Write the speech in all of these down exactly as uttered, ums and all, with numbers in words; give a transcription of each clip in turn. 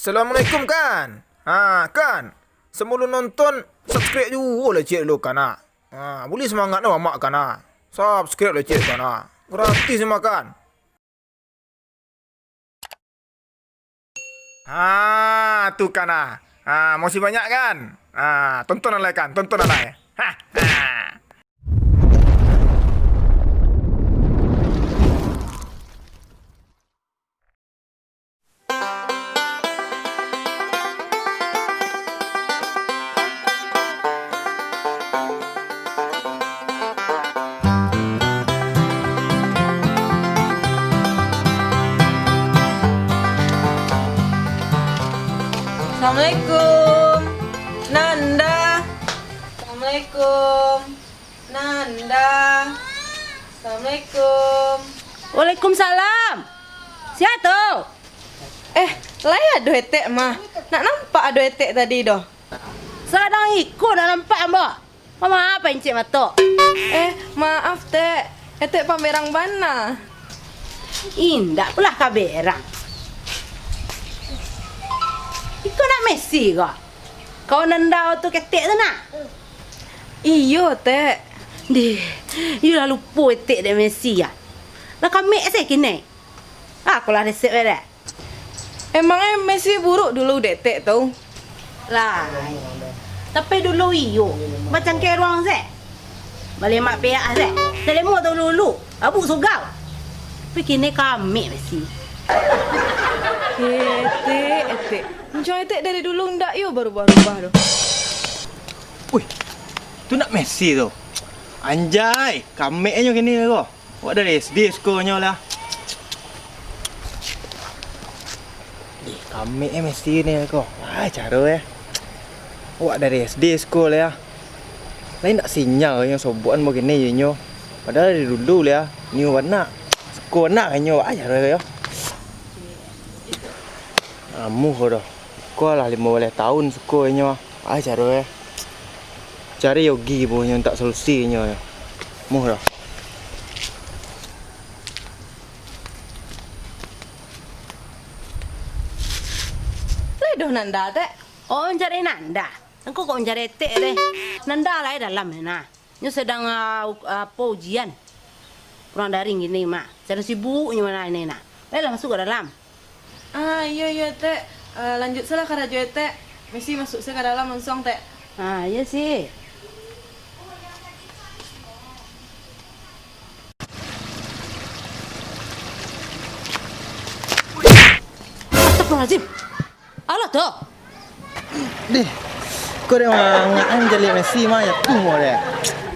Assalamualaikum, kan. Ha, kan. Sabalun nonton, subscribe juo lah ciek dulu, kan, ah. Ha, buliah samangaik nah mamak, kan, ah. Subscribe lah ciek, kan, ah. Gratis mah, kan. Ha, tu, kan, ah. Ha, makasih banyak, kan. Ha, tonton alai, kan, tonton alai. Ha, ha. Assalamualaikum. Nanda. Assalamualaikum. Nanda. Assalamualaikum. Waalaikumsalam. Sia tu? Eh, lai ado Etek mah. Ndak nampak ado Etek tadi doh. Sadang iko ndak nampak ambo. Mama apa incik mato? Eh, maaf, Tek. Etek pamerang bana. Indak pulah ka berang. Iko nak Messi ko? Kawan Nanda tu ketek tu nak? Iyo, Tek. Dih, iyo lah lupo Etek dek Messi ya. Lah kamek se kini. Aku lah resep dek. Emang eh Messi buruk dulu dek Tek tu? Lah, tapi dulu iyo macam keruang se. Balemak peak se. Selemo tu dulu, abuk sugau. Tapi kini kamek Messi. Etek, Etek. Macam Etek dari dulu ndak iyo barubah-rubah tu. Wih, tu nak Messi tu. Anjay, kameknyo kini ko. Awak dari S D sukonyo lah. Dih, kamek eh Messi ni ko. Ah, caro eh. Awak dari S D suko lah. Lain nak sinyal nyo sobokan begini inyo. Padahal dari dulu lah. Nio anak. Suko anak inyo. Ah, caro eh. Amuh ko doh. Ko lah limo baleh taun suko inyo. Ah, caro eh. Cari Yogi punyo tak solusi inyo. Muh doh. Lai doh Nanda, Tek? Oh, mancari Nanda. Engkau kok mancari Etek, deh? Nanda lai dalam, nah. Nyo sadang, ah, u-, apo, ujian. Kurang daring kini, Mak. Sadang sibuk nyo mah ini, nah. Lai lah masuk ka dalam. Ah, iyo, iyo, Tek. Ah, lanjuik se lah karajo Etek. Messi masuk se ka dalam langsung, Tek. Ah, iyo sih. Astagfirullahaladzim. Alah tu. Dih, kau dek mangangan jaliak Messi mah, ya tuh mau deh.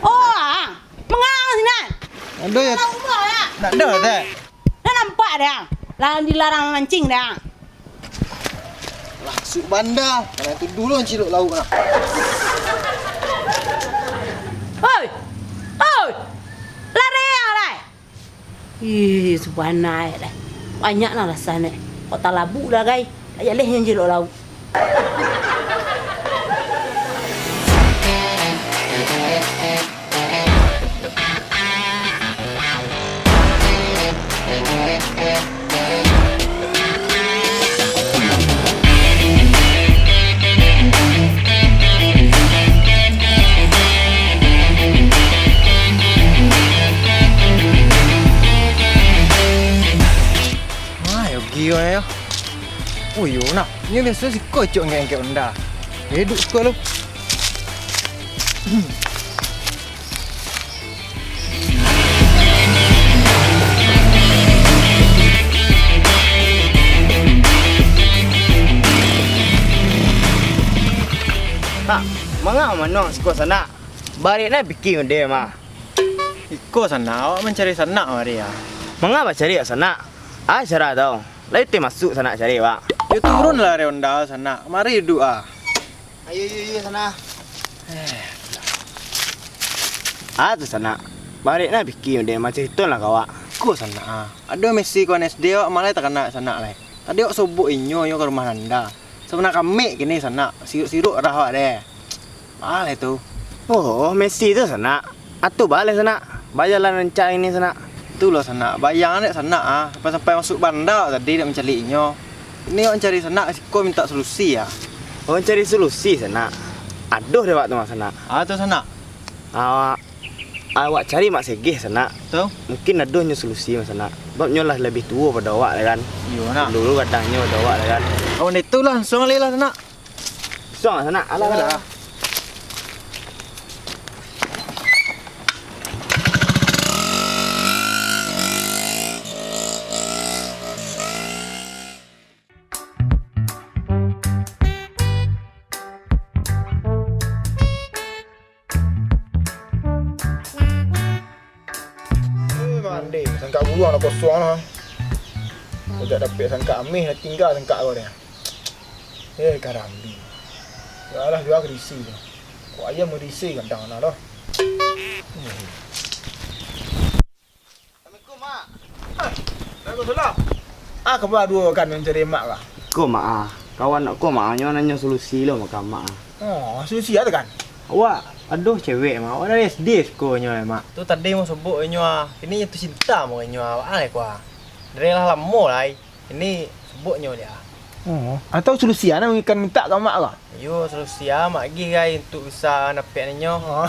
Oh, ah. Mangangan sinan. Aduh, ya. Alah, umah, ya. Nak dah, Tek. Dah nampak dah. Lah dilarang mancing dah. Lah, suk banda. Kalau itu dulu cilok lauk nak. Oi. Oi. Lari, ah, lai. Ih, subhanallah. Banyak lah rasa ni. Kok talabu dah, gai. Tak jaleh yang cilok lauk. Wah, yo gio yo. Oh iyo nak, nyo biaso siko cok engkek-engkek onda. Yo duduk siko lu. Nak, manga manuang siko sanak? Barek nai piki nyo deh mah. Iko sanak, awak mancari sanak mari ah. Manga bacari awak sanak? Ah, cara tau. Lai teh masuk sanak cari awak. Yo turun lah dari onda sanak. Mari duduk ah. Ayo, ayo, ayo, sanak. Ah, tu sanak. Barek nah piki nyo deh, mah carito lah ka awak. Ko sanak ah. Ado Messi kawan S D awak, malah takana sanak lai. Tadi awak sobok inyo, inyo ka rumah Nanda. Sabana kamek kini sanak. Siruk-siruk rah awak deh. Malah tu. Oh, Messi tu sanak. Atu baleh sanak. Bajalan rancak ini sanak. Tu lo sanak. Bayang dek sanak ah. Sampai-sampai masuk banda awak tadi dek mancaliak inyo. Ini awak cari sanak, siko mintak solusi, ya. Oh, cari solusi, sanak. Adoh dek awak tu mah, sanak. Ah, tu sanak. Awak, awak cari Mak Segeh, sanak. Tu? Mungkin adoh nyo solusi mah, sanak. Sabab nyo lah labiah tuo pado awak, kan. Iyo, nak. Dulu gadang nyo pado awak, kan. Oh, itu lah, langsung lah, sanak. Langsung lah, sanak. Alah, alah. Alah. Eh, mandeh, sangkak buruang lah kosong lah. Kok jak dapek sangkak ameh, lah tingga sangkak ko deh. Eh, karambia. Yo lah, jua ka diisi tu. Kok ayam ka diisi kandang nah doh. Eh. Assalamualaikum, Mak. Eh, waalaikumsalam. Ah, kaba duo kan mancari Mak kah? Ko, Mak, ah. Kawan ko, Mak, nyo nanyo solusi lo, Mak, ka Mak, ah. Oh, solusi apo tu kan? Awak adoh cewek, Mak. Awak dari S D sukonyo, Mak. Tu tadi mau sobok inyo, ah. Kini jatuh cinta mau inyo, ah. Awak alai ko, ah. Dari lah lamo lai. Ini soboknyo dia. Oh, atau solusi ah, nak mintak ka Mak kah? Iyo, solusi ah, Mak agih gai untuk bisa dapek inyo. Oh.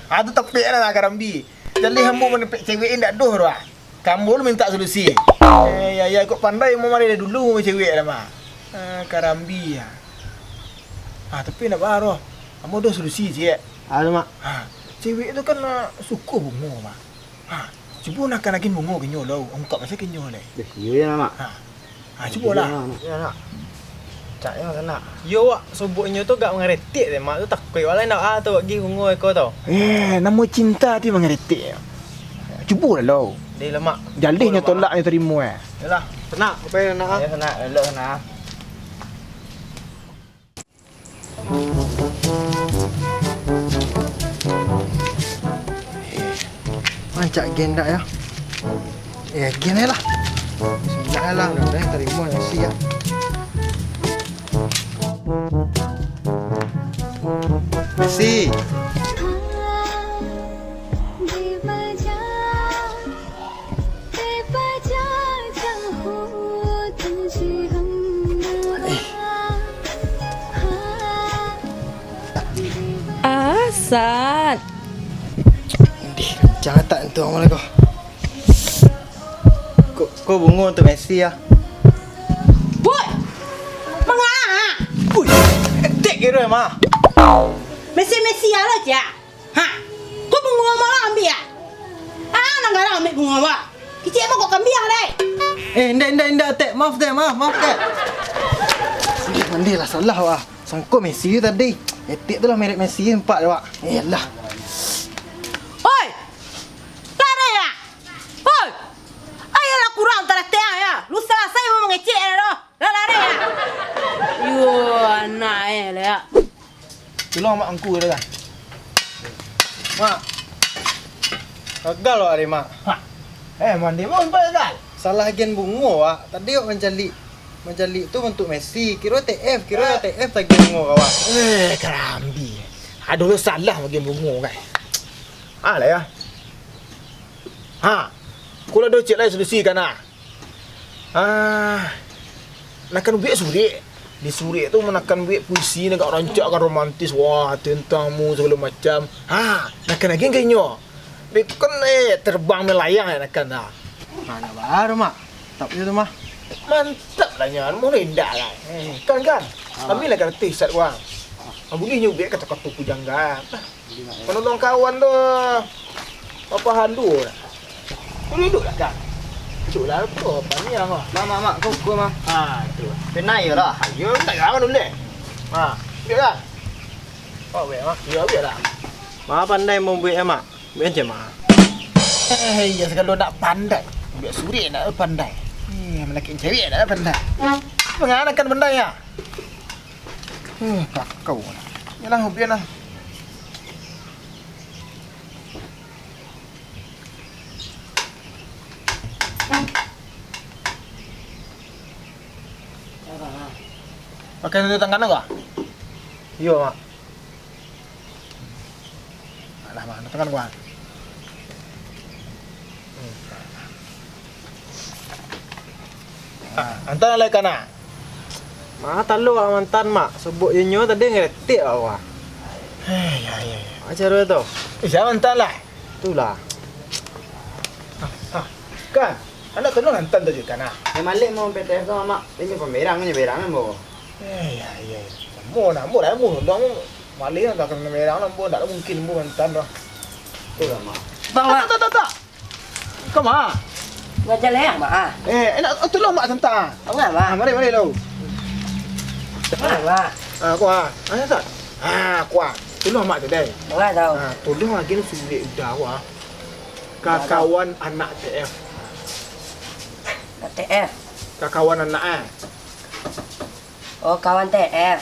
Ah, tu tapek lah, karambia. Jaleh ambo mandapek cewek indak doh doh, ah. Ka ambo lu mintak solusi. Eh, ya, ya, kok pandai ambo mari dari dulu cewek dah, Mak. Ah, karambia. Ah, tapi indak baa doh. Ambo ado solusi, ciek. Apo, Mak? Ah, cewek tu kan, ah, suko bungo, Mak. Ha, cubo nak agiah bungo ka inyo lo, ungkap asa ka inyo lai. Eh, iyo yo, Mak. Ha. Ha, cubolah. Iyo, Mak. Iyo, Nak. Caknyo sanak. Yo, wak, sobok inyo tu agak mangaretek deh, Mak. Tu takuik wak lai ndak ah tu agiah bungo iko tu. Eh, namo cinta tu mangaretek. Cubolah lo. Deh lah, Mak. Jaleh nyo tolak nyo tarimo, eh. Yolah, sanak, apo yo, Nak, ah? Iyo, sanak, elok, sanak. Mancak gen dak yo? Eh, gen lah. Bismillah lah, mudah-mudahan tarimo nasi yo. Nasi. Asat. Dih, rancak atak tu amal ko. Ko, ko bungo tu Messi ah. Boy! Manga? Ui, etek kiro mah. Messi-Messi lah, Cak. Ha, ko bungo mah lah ambiak ah? Ah, nan garang ambiak bungo mah. Kicik mah kok kambiang deh. Eh, indak, indak, indak, Tek. Maaf, Tek. Maaf, maaf, Tek. Mandeh, mandeh lah, salah wak. Sangko Messi tadi. Etek tu lah merek Messi, nampak dek wak. Eh, lah. Oi! Lari ah! Oi! Ayolah kurang taratek ah, ya. Lu salasai mau mangecek dah doh. Lah lari ah. Yo, anak eh, lah. Tolong mak angku tu kan. Mak. Gagal wak tadi, Mak. Ha. Eh, mandi pun gagal. Salah gen bungo, Wak. Tadi wak mancaliak, mancaliak tu bantuak Messi. Kiro T F, kiro Eh. T F tagih bungo ka wak. Eh, karambia. Aduh, lu salah magen bungo kan. Ah, lah ya. Ha. Kulo do cek lai solusi kan ah. Ah, nak kan buek surek. Di surek tu nak kan buek puisi nan agak rancak, agak romantis. Wah, tentangmu segala macam. Ha, nak kan lagi kainyo. Beko kan, eh, terbang melayang ya nak kan, ha. Nah, nak baru, Mak. Mantap je tu, Mak. Mantap lah nyo, mau indak kan. Eh, kan, kan. Ah. Ambil lah gratis sat wang. Ah, boleh nyo buek kata-kata pujangga. Panolong kawan tu, apa halu lah. Duduak lah, Kang. Duduak lah, apa, panjang lah. Mak, mak, mak, kau, kau, mak. Ha, tu. Penai je lah. Ayo, tak lawan dulu deh. Ha, duduak lah. Kau buek, mak. Iyo, buek lah. Mak pandai mambuek, eh, mak. Buek je, mak. Eh, iya, segalo nak pandai. Buek surek nak pandai. Eh, malakik cewek nak pandai. Manganakan pandai, ya? Eh, kakau. Yalah, buek lah. Pakai satu tangan ko? Iyo, Mak. Alah, Mak, tangan ko. Ha, antan lai ka nak. Mak, talua mantan, Mak. Sobok inyo tadi ngeletek awak. Eh, ya, ya, ya. Aja tu. Eh, sia mantan lah. Itulah. Ah, ah. Kan, anak tolong antan tu juga, nah. Yang malik mau P T F tu, Mak. Ini pemberang, ini berang, Mak. Eh, ya, ya, ya. Ambo, ambo, ambo, ambo. Malik nak kena merang, ambo. Tak mungkin, ambo mantan tu. Itulah, Mak. Bang, Mak. Tak, tak, tak, tak. Kau, Mak. Ngaja leh, Mak, ah. Eh, nak tolong Mak santa. Bang, Mak. Ah, mari, mari, lo. Bang, Mak. Ah, kuah. Ah, tak. Ah, kuah. Tolong Mak tu, deh. Bang, tahu. Ah, tolong lagi lu sulit udah, wah. Kakawan anak T F. T F. Kakawan anak, eh. Oh, kawan T F.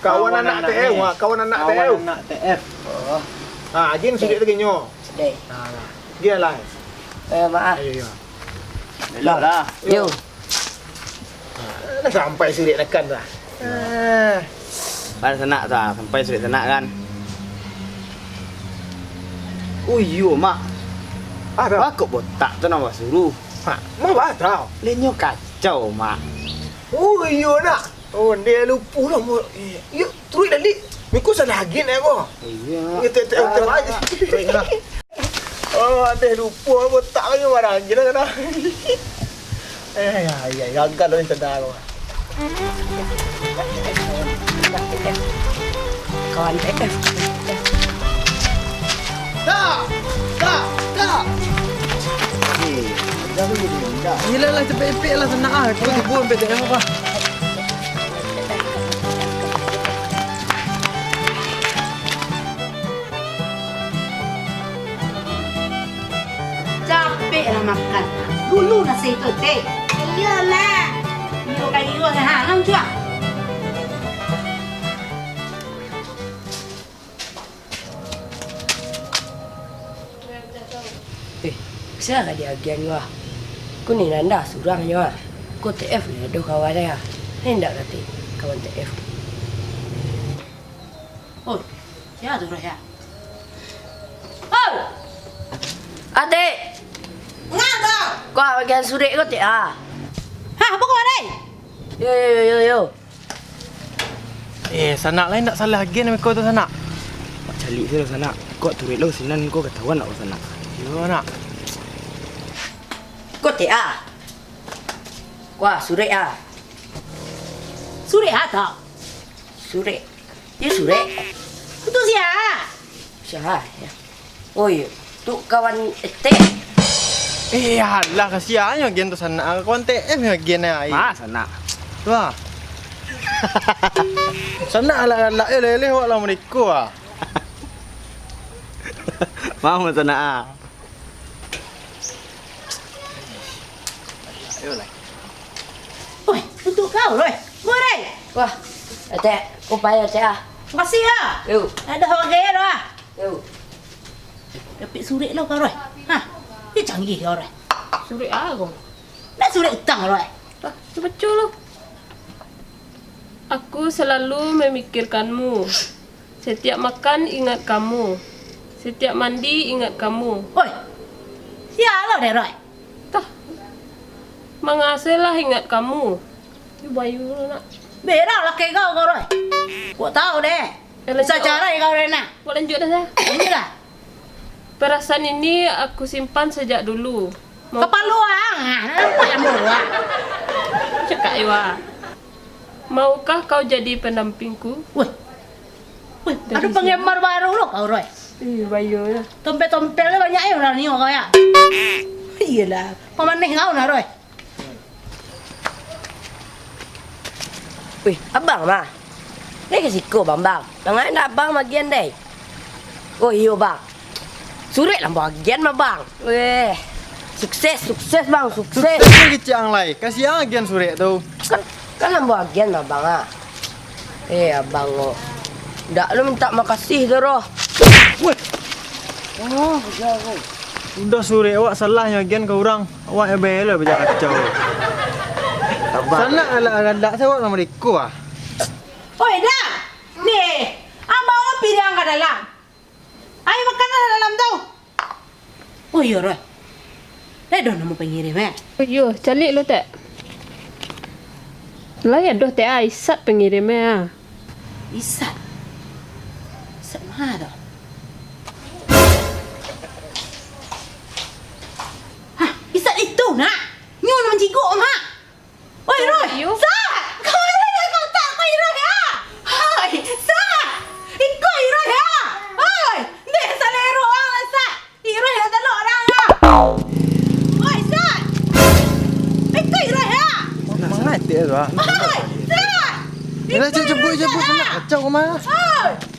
Kawan anak T F, wah, kawan anak T F. Kawan anak T F. Oh. Ha, gin sudah tu ginyo. Deh. Ha, lah. Gin lah. Eh, maaf. Ayo, yo. Elok lah. Yo. Dah sampai surik tekan tu lah. Ah. Pada sanak tu lah, sampai surik sanak kan. Oh iyo, Mak. Apa? Bakok botak tu nak basuruh. Ha, ma ba tau? Lenyo kacau, Mak. Oh iyo, nak. Oh, dia lupa lah, Mak. Eh, yuk, turuik dalik. Miko salah agen, eh, ko. Iyo, Mak. Iyo, tek, tek, tek, tek. Oh, adeh lupa, botak lagi marah agen lah, kena. Eh, ya, ya, gagal lah ni, sedar, Mak. Kawan T F. Tak! Tak! Tak! Gila lah, cepek-cepek lah, sanak ah. Aku tibun P T M apa? Capek lah makan. Dulu nasi tu, teh. Iyo, Mak. Iyo, kayo, ha, nang cuak. Eh, sia ka diagian ko ah? Ko ni Nanda surang nyo ah. Ko T F ni ado kawan ah. Ni ndak kati kawan T F. Oh, sia tu roh ya? Oh! Atik! Ngapa? Ko ah bagian surek ko, Tik, ah. Hah, apa kau, Rai? Yo, yo, yo, yo, yo. Eh, sanak lai ndak salah agen miko tu, sanak. Mak caliak tu lah, sanak. Kok turuik lo sinan ko katahuan nak, sanak. Yo, nak. Ko T A. Wah, surek ah. Surek ah, tak? Surek. Yo, surek. Itu sia? Sia, ya. Oh iyo, tu kawan etek. Eh, alah, kasian nyo agen tu sanak. Kawan T F nyo agen ai. Ah, sanak. Wah. Sanak galak-galak yo leleh awak lah meriko ah. Mau sanak ah. Oi, untuak kau, Roy. Roy! Wah, etek, ko pai etek ah. Makasih ah. Yo. Ado hargai dah. Yo. Dapek surek lo kau, Roy. Hah? Ni canggih kau, Roy. Surek a ko? Nak surek utang, Roy. Hah, baco lo. Aku selalu memikirkanmu. Setiap makan ingat kamu. Setiap mandi ingat kamu. Oi. Sia lo deh, Roy. Tah. Mangaseh lah ingat kamu. Yu bayu lo nak. Berak lah kegau kau, Roy. Kok tahu deh. Eh, lanjut. Bisa cara kau, Roy, nak. Kok lanjut dah, dah. Ini lah. Perasaan ini aku simpan sejak dulu. Mau Kapalo ang, ah, nampak yang bawa. Cakap Iwa. Maukah kau jadi pendampingku? Weh. Weh, ado penggemar baru lo kau, Roy. Ih, bayo lah. Tompel-tompel lo banyak eh urang ni kau ya. Iyolah, pamaneh kau nah, Roy. Wih, abang mah. Lai ka siko, Bang, Bang. Mangain dah abang bagian deh. Oh iyo, Bang. Surek lah bagian mah, Bang. Weh. Sukses, sukses, Bang, sukses. Sukses ni kecik ang lai. Kasih ang agian surek tu. Kan, kan lah bagian mah, Bang, ah. Eh, abang ko. Ndak lo minta makasih tu, roh. Weh. Oh, jauh. Udah surek awak salah nyo agian ka urang. Awak yang bela baja kacau. Sanak galak-galak se awak lah mariko ah. Oi, dah. Ni, ambo lo piriang ka dalam. Ayo makan lah dalam tu. Oh iyo, Roy. Dah ado namo pengirim, eh? Oh iyo, caliak lo, Tek. Lai ado teh, ah, Isat pangirimnyo, ah. Isat? Isat ma tu? Hah, Isat itu, nak? Nyo nan mancigok, nak? Oi, Roy! Iyo. Sat! Ka ma lai kau, Sat? Oi, Roy, ah! Hai, Sat! Iko, Roy, ah! Oi! Ndeh, salero ang lah, Sat! Iroh lah talok urang ah. Oi, Sat! Iko Iroh ah! Mangatik tu ah. Oi, Sat! Dah, cek jebuk, jebuk, sana kacau kau mah. Oi!